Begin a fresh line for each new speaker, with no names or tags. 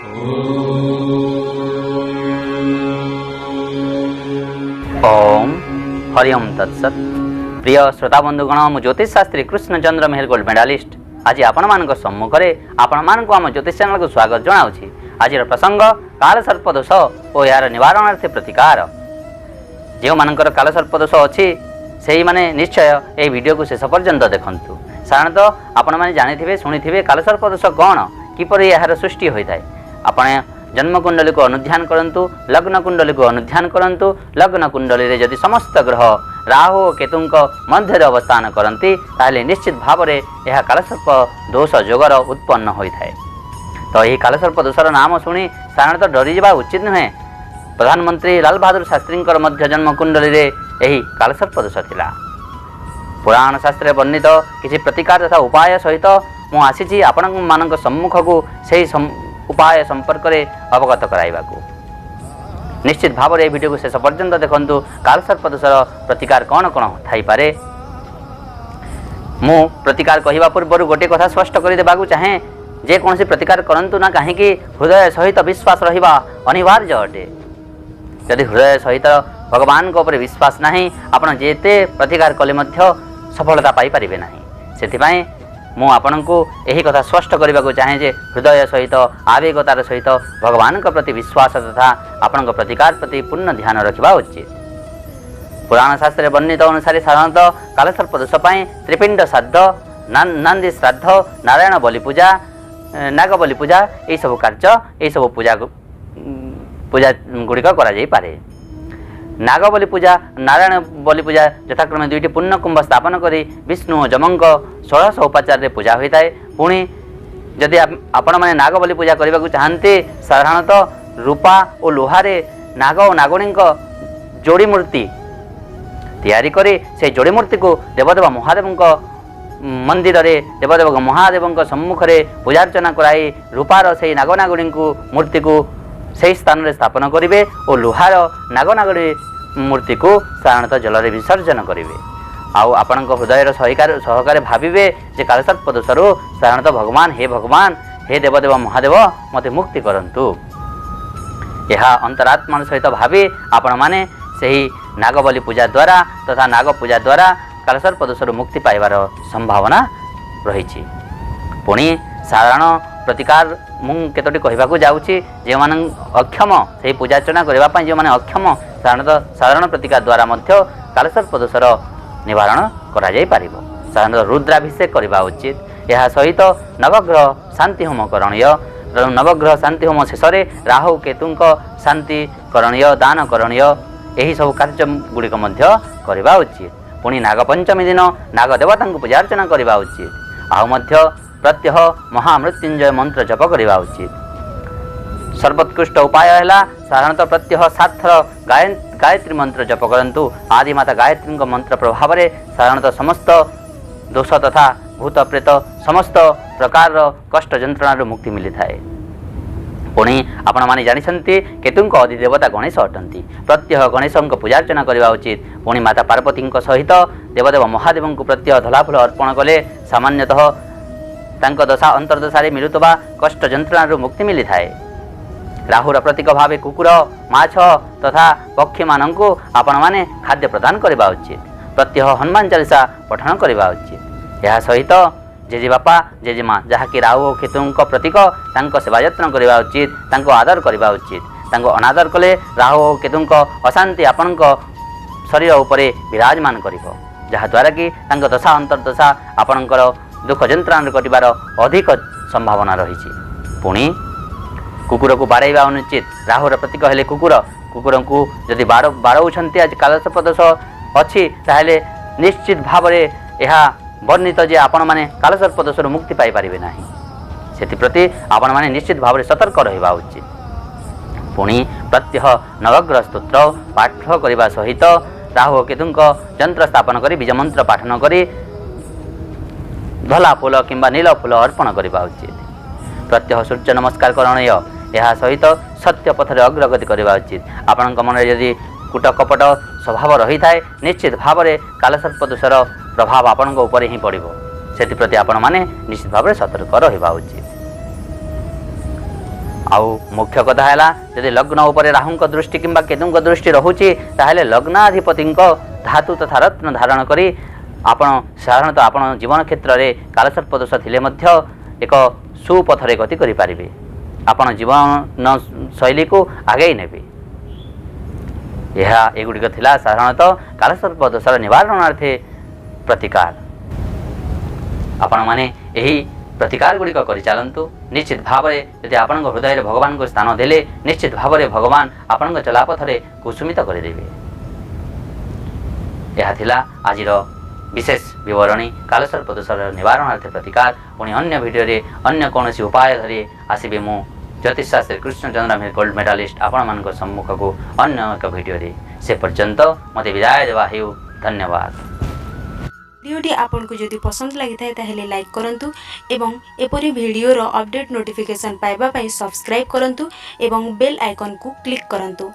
ଓମ୍ ହରି ଓମ୍ ତତ୍ସତ୍। ପ୍ରିୟ ଶ୍ରୋତା ବନ୍ଧୁଗଣ, ମୁଁ ଜ୍ୟୋତିଷ ଶାସ୍ତ୍ରୀ କୃଷ୍ଣଚନ୍ଦ୍ର ମେହେର, ଗୋଲ୍ଡ ମେଡାଲିଷ୍ଟ, ଆଜି ଆପଣମାନଙ୍କ ସମ୍ମୁଖରେ ଆପଣମାନଙ୍କୁ ଆମ ଜ୍ୟୋତିଷ ଚ୍ୟାନେଲକୁ ସ୍ୱାଗତ ଜଣାଉଛି। ଆଜିର ପ୍ରସଙ୍ଗ କାଳସର୍ପ ଦୋଷ ଓ ଏହାର ନିବାରଣାର୍ଥେ ପ୍ରତିକାର। ଯେଉଁମାନଙ୍କର କାଳସର୍ପ ଦୋଷ ଅଛି, ସେଇମାନେ ନିଶ୍ଚୟ ଏହି ଭିଡ଼ିଓକୁ ଶେଷ ପର୍ଯ୍ୟନ୍ତ ଦେଖନ୍ତୁ। ସାଧାରଣତଃ ଆପଣମାନେ ଜାଣିଥିବେ, ଶୁଣିଥିବେ କାଳସର୍ପ ଦୋଷ କ'ଣ, କିପରି ଏହାର ସୃଷ୍ଟି ହୋଇଥାଏ। ଆପଣ ଜନ୍ମକୁଣ୍ଡଳୀକୁ ଅନୁଧ୍ୟାନ କରନ୍ତୁ, ଲଗ୍ନ କୁଣ୍ଡଳୀକୁ ଅନୁଧ୍ୟାନ କରନ୍ତୁ। ଲଗ୍ନ କୁଣ୍ଡଳୀରେ ଯଦି ସମସ୍ତ ଗ୍ରହ ରାହୁ ଓ କେତୁଙ୍କ ମଧ୍ୟରେ ଅବସ୍ଥାନ କରନ୍ତି, ତାହେଲେ ନିଶ୍ଚିତ ଭାବରେ ଏହା କାଳସର୍ପ ଦୋଷ ଯୋଗର ଉତ୍ପନ୍ନ ହୋଇଥାଏ। ତ ଏହି କାଳସର୍ପ ଦୋଷର ନାମ ଶୁଣି ସାଧାରଣତଃ ଡରିଯିବା ଉଚିତ ନୁହେଁ। ପ୍ରଧାନମନ୍ତ୍ରୀ ଲାଲ ବାହାଦୁର ଶାସ୍ତ୍ରୀଙ୍କର ମଧ୍ୟ ଜନ୍ମକୁଣ୍ଡଳୀରେ ଏହି କାଳସର୍ପ ଦୋଷ ଥିଲା। ପୁରାଣ ଶାସ୍ତ୍ରରେ ବର୍ଣ୍ଣିତ କିଛି ପ୍ରତିକାର ତଥା ଉପାୟ ସହିତ ମୁଁ ଆସିଛି ଆପଣମାନଙ୍କ ସମ୍ମୁଖକୁ ସେହି ଉପାୟ ସମ୍ପର୍କରେ ଅବଗତ କରାଇବାକୁ। ନିଶ୍ଚିତ ଭାବରେ ଏହି ଭିଡ଼ିଓକୁ ଶେଷ ପର୍ଯ୍ୟନ୍ତ ଦେଖନ୍ତୁ। କାଳସର୍ପ ଦୋଷର ପ୍ରତିକାର କ'ଣ କ'ଣ ଥାଇପାରେ? ମୁଁ ପ୍ରତିକାର କହିବା ପୂର୍ବରୁ ଗୋଟିଏ କଥା ସ୍ପଷ୍ଟ କରିଦେବାକୁ ଚାହେଁ, ଯେକୌଣସି ପ୍ରତିକାର କରନ୍ତୁ ନା କାହିଁକି, ହୃଦୟ ସହିତ ବିଶ୍ୱାସ ରହିବା ଅନିବାର୍ଯ୍ୟ ଅଟେ। ଯଦି ହୃଦୟ ସହିତ ଭଗବାନଙ୍କ ଉପରେ ବିଶ୍ୱାସ ନାହିଁ, ଆପଣ ଯେତେ ପ୍ରତିକାର କଲେ ମଧ୍ୟ ସଫଳତା ପାଇପାରିବେ ନାହିଁ। ସେଥିପାଇଁ ମୁଁ ଆପଣଙ୍କୁ ଏହି କଥା ସ୍ପଷ୍ଟ କରିବାକୁ ଚାହେଁ ଯେ ହୃଦୟ ସହିତ, ଆବେଗତାର ସହିତ ଭଗବାନଙ୍କ ପ୍ରତି ବିଶ୍ୱାସ ତଥା ଆପଣଙ୍କ ପ୍ରତିକାର ପ୍ରତି ପୂର୍ଣ୍ଣ ଧ୍ୟାନ ରଖିବା ଉଚିତ। ପୁରାଣ ଶାସ୍ତ୍ରରେ ବର୍ଣ୍ଣିତ ଅନୁସାରେ ସାଧାରଣତଃ କାଳସର୍ପ ଦୋଷ ପାଇଁ ତ୍ରିପିଣ୍ଡ ଶ୍ରାଦ୍ଧ, ନାନ୍ଦି ଶ୍ରାଦ୍ଧ, ନାରାୟଣ ବଲି ପୂଜା, ନାଗବଲି ପୂଜା, ଏହିସବୁ କାର୍ଯ୍ୟ, ଏହିସବୁ ପୂଜା ଗୁଡ଼ିକ କରାଯାଇପାରେ। ନାଗବଲି ପୂଜା, ନାରାୟଣ ବଲି ପୂଜା ଯଥାକ୍ରମେ ଦୁଇଟି ପୂର୍ଣ୍ଣକୁମ୍ଭ ସ୍ଥାପନ କରି ବିଷ୍ଣୁ ଓ ଯମଙ୍କ ଷୋଡ଼ଶ ଉପାଚାରରେ ପୂଜା ହୋଇଥାଏ। ପୁଣି ଯଦି ଆପଣମାନେ ନାଗବଲି ପୂଜା କରିବାକୁ ଚାହାନ୍ତି, ସାଧାରଣତଃ ରୂପା ଓ ଲୁହାରେ ନାଗ ଓ ନାଗୁଣୀଙ୍କ ଯୋଡ଼ି ମୂର୍ତ୍ତି ତିଆରି କରି ସେହି ଯୋଡ଼ି ମୂର୍ତ୍ତିକୁ ଦେବଦେବ ମହାଦେବଙ୍କ ମନ୍ଦିରରେ ଦେବଦେବ ମହାଦେବଙ୍କ ସମ୍ମୁଖରେ ପୂଜାର୍ଚ୍ଚନା କରାଇ ରୂପାର ସେହି ନାଗନାଗୁଣୀଙ୍କୁ ମୂର୍ତ୍ତିକୁ ସେହି ସ୍ଥାନରେ ସ୍ଥାପନ କରିବେ ଓ ଲୁହାର ନାଗନାଗୁଣୀ ମୂର୍ତ୍ତିକୁ ସାଧାରଣତଃ ଜଳରେ ବିସର୍ଜନ କରିବେ। ଆଉ ଆପଣଙ୍କ ହୃଦୟର ସହକାରେ ଭାବିବେ ଯେ କାଳସର୍ପ ଦୋଷରୁ ସାଧାରଣତଃ ଭଗବାନ, ହେ ଭଗବାନ, ହେ ଦେବଦେବ ମହାଦେବ, ମୋତେ ମୁକ୍ତି କରନ୍ତୁ। ଏହା ଅନ୍ତରାତ୍ମାର ସହିତ ଭାବି ଆପଣମାନେ ସେହି ନାଗବଲି ପୂଜା ଦ୍ୱାରା ତଥା ନାଗ ପୂଜା ଦ୍ୱାରା କାଳସର୍ପ ଦୋଷରୁ ମୁକ୍ତି ପାଇବାର ସମ୍ଭାବନା ରହିଛି। ପୁଣି ସାଧାରଣ ପ୍ରତିକାର ମୁଁ କେତୋଟି କହିବାକୁ ଯାଉଛି। ଯେଉଁମାନେ ଅକ୍ଷମ ସେହି ପୂଜାର୍ଚ୍ଚନା କରିବା ପାଇଁ, ଯେଉଁମାନେ ଅକ୍ଷମ, ସାଧାରଣତଃ ସାଧାରଣ ପ୍ରତିକାର ଦ୍ୱାରା ମଧ୍ୟ କାଳସର୍ପ ଦୋଷର ନିବାରଣ କରାଯାଇପାରିବ। ସାଧାରଣତଃ ରୁଦ୍ରାଭିଷେକ କରିବା ଉଚିତ। ଏହା ସହିତ ନବଗ୍ରହ ଶାନ୍ତି ହୋମ କରଣୀୟ। ନବଗ୍ରହ ଶାନ୍ତି ହୋମ ଶେଷରେ ରାହୁ କେତୁଙ୍କ ଶାନ୍ତି କରଣୀୟ, ଦାନ କରଣୀୟ। ଏହିସବୁ କାର୍ଯ୍ୟ ଗୁଡ଼ିକ ମଧ୍ୟ କରିବା ଉଚିତ। ପୁଣି ନାଗପଞ୍ଚମୀ ଦିନ ନାଗଦେବତାଙ୍କୁ ପୂଜାର୍ଚ୍ଚନା କରିବା ଉଚିତ। ଆଉ ମଧ୍ୟ ପ୍ରତ୍ୟହ ମହାମୃତ୍ୟୁଞ୍ଜୟ ମନ୍ତ୍ର ଜପ କରିବା ଉଚିତ। ସର୍ବୋତ୍କୃଷ୍ଟ ଉପାୟ ହେଲା ସାଧାରଣତଃ ପ୍ରତ୍ୟହ 7 ଥର ଗାୟତ୍ରୀ ମନ୍ତ୍ର ଜପ କରନ୍ତୁ। ଆଦିମାତା ଗାୟତ୍ରୀଙ୍କ ମନ୍ତ୍ର ପ୍ରଭାବରେ ସାଧାରଣତଃ ସମସ୍ତ ଦୋଷ ତଥା ଭୂତ ପ୍ରେତ ସମସ୍ତ ପ୍ରକାରର କଷ୍ଟ ଯନ୍ତ୍ରଣାରୁ ମୁକ୍ତି ମିଳିଥାଏ। ପୁଣି ଆପଣମାନେ ଜାଣିଛନ୍ତି କେତୁଙ୍କ ଅଧିଦେବତା ଗଣେଶ ଅଟନ୍ତି। ପ୍ରତ୍ୟହ ଗଣେଶଙ୍କ ପୂଜାର୍ଚ୍ଚନା କରିବା ଉଚିତ। ପୁଣି ମାତା ପାର୍ବତୀଙ୍କ ସହିତ ଦେବଦେବ ମହାଦେବଙ୍କୁ ପ୍ରତ୍ୟହ ଧଳା ଫୁଲ ଅର୍ପଣ କଲେ ସାମାନ୍ୟତଃ ତାଙ୍କ ଦଶା ଅନ୍ତର୍ଦଶାରେ ମିଳୁଥିବା କଷ୍ଟ ଯନ୍ତ୍ରଣାରୁ ମୁକ୍ତି ମିଳିଥାଏ। ରାହୁର ପ୍ରତୀକ ଭାବେ କୁକୁର, ମାଛ ତଥା ପକ୍ଷୀମାନଙ୍କୁ ଆପଣମାନେ ଖାଦ୍ୟ ପ୍ରଦାନ କରିବା ଉଚିତ। ପ୍ରତ୍ୟହ ହନୁମାନ ଚାଳିଶା ପଠନ କରିବା ଉଚିତ। ଏହା ସହିତ ଜେଜେବାପା ଜେଜେମା, ଯାହାକି ରାହୁ ଓ କେତୁଙ୍କ ପ୍ରତୀକ, ତାଙ୍କ ସେବା ଯତ୍ନ କରିବା ଉଚିତ, ତାଙ୍କୁ ଆଦର କରିବା ଉଚିତ। ତାଙ୍କୁ ଅନାଦର କଲେ ରାହୁ ଓ କେତୁଙ୍କ ଅଶାନ୍ତି ଆପଣଙ୍କ ଶରୀର ଉପରେ ବିରାଜମାନ କରିବ, ଯାହାଦ୍ୱାରା କି ତାଙ୍କ ଦଶା ଅନ୍ତର୍ଦଶା ଆପଣଙ୍କର ଦୁଃଖ ଯନ୍ତ୍ରଣାରେ କଟିବାର ଅଧିକ ସମ୍ଭାବନା ରହିଛି। ପୁଣି କୁକୁରକୁ ବାଡ଼େଇବା ଅନୁଚିତ। ରାହୁର ପ୍ରତୀକ ହେଲେ କୁକୁର। କୁକୁରଙ୍କୁ ଯଦି ବାଡ଼ଉଛନ୍ତି, ଆଜି କାଳସର୍ପ ଦୋଷ ଅଛି, ତାହେଲେ ନିଶ୍ଚିତ ଭାବରେ ଏହା ବର୍ଣ୍ଣିତ ଯେ ଆପଣମାନେ କାଳସର୍ପ ଦୋଷରୁ ମୁକ୍ତି ପାଇପାରିବେ ନାହିଁ। ସେଥିପ୍ରତି ଆପଣମାନେ ନିଶ୍ଚିତ ଭାବରେ ସତର୍କ ରହିବା ଉଚିତ। ପୁଣି ପ୍ରତ୍ୟହ ନବଗ୍ରହ ସ୍ତୋତ୍ର ପାଠ କରିବା ସହିତ ରାହୁ ଓ କେତୁଙ୍କ ଯନ୍ତ୍ର ସ୍ଥାପନ କରି ବୀଜମନ୍ତ୍ର ପାଠନ କରି ଧଳା ଫୁଲ କିମ୍ବା ନୀଳ ଫୁଲ ଅର୍ପଣ କରିବା ଉଚିତ। ପ୍ରତ୍ୟହ ସୂର୍ଯ୍ୟ ନମସ୍କାର କରଣୀୟ। ଏହା ସହିତ ସତ୍ୟ ପଥରେ ଅଗ୍ରଗତି କରିବା ଉଚିତ। ଆପଣଙ୍କ ମନରେ ଯଦି କୂଟ କପଟ ସ୍ୱଭାବ ରହିଥାଏ, ନିଶ୍ଚିତ ଭାବରେ କାଳସର୍ପ ଦୋଷର ପ୍ରଭାବ ଆପଣଙ୍କ ଉପରେ ହିଁ ପଡ଼ିବ। ସେଥିପ୍ରତି ଆପଣମାନେ ନିଶ୍ଚିତ ଭାବରେ ସତର୍କ ରହିବା ଉଚିତ। ଆଉ ମୁଖ୍ୟ କଥା ହେଲା, ଯଦି ଲଗ୍ନ ଉପରେ ରାହୁଙ୍କ ଦୃଷ୍ଟି କିମ୍ବା କେତୁଙ୍କ ଦୃଷ୍ଟି ରହୁଛି, ତାହେଲେ ଲଗ୍ନାଧିପତିଙ୍କ ଧାତୁ ତଥା ରତ୍ନ ଧାରଣ କରି ଆପଣ ସାଧାରଣତଃ ଆପଣ ଜୀବନ କ୍ଷେତ୍ରରେ କାଳସର୍ପ ଦୋଷ ଥିଲେ ମଧ୍ୟ ଏକ ସୁପଥରେ ଗତି କରିପାରିବେ, ଆପଣ ଜୀବନ ଶୈଳୀକୁ ଆଗେଇ ନେବେ। ଏହା ଏଗୁଡ଼ିକ ଥିଲା ସାଧାରଣତଃ କାଳସର୍ପ ଦୋଷର ନିବାରଣାର୍ଥେ ପ୍ରତିକାର। ଆପଣମାନେ ଏହି ପ୍ରତିକାର ଗୁଡ଼ିକ କରିଚାଲନ୍ତୁ। ନିଶ୍ଚିତ ଭାବରେ ଯଦି ଆପଣଙ୍କ ହୃଦୟରେ ଭଗବାନଙ୍କୁ ସ୍ଥାନ ଦେଲେ, ନିଶ୍ଚିତ ଭାବରେ ଭଗବାନ ଆପଣଙ୍କ ଚଲାପଥରେ କୁସୁମିତ କରିଦେବେ। ଏହା ଥିଲା ଆଜିର ବିଶେଷ ବିବରଣୀ କାଳସର୍ପ ଦୋଷର ନିବାରଣାର୍ଥେ ପ୍ରତିକାର। ପୁଣି ଅନ୍ୟ ଭିଡ଼ିଓରେ ଅନ୍ୟ କୌଣସି ଉପାୟ ଧରି ଆସିବି ମୁଁ ଜ୍ୟୋତିଷଶାସ୍ତ୍ରୀ କୃଷ୍ଣଚନ୍ଦ୍ର ମେହେର, ଗୋଲ୍ଡ ମେଡାଲିଷ୍ଟ, ଆପଣମାନଙ୍କ ସମ୍ମୁଖକୁ ଅନ୍ୟ ଏକ ଭିଡ଼ିଓରେ। ସେ ପର୍ଯ୍ୟନ୍ତ ମୋତେ ବିଦାୟ ଦେବା ହେଉ। ଧନ୍ୟବାଦ।
ଭିଡ଼ିଓଟି ଆପଣଙ୍କୁ ଯଦି ପସନ୍ଦ ଲାଗିଥାଏ, ତାହେଲେ ଲାଇକ୍ କରନ୍ତୁ ଏବଂ ଏପରି ଭିଡ଼ିଓର ଅପଡ଼େଟ୍ ନୋଟିଫିକେସନ୍ ପାଇବା ପାଇଁ ସବସ୍କ୍ରାଇବ୍ କରନ୍ତୁ ଏବଂ ବେଲ୍ ଆଇକନ୍କୁ କ୍ଲିକ୍ କରନ୍ତୁ।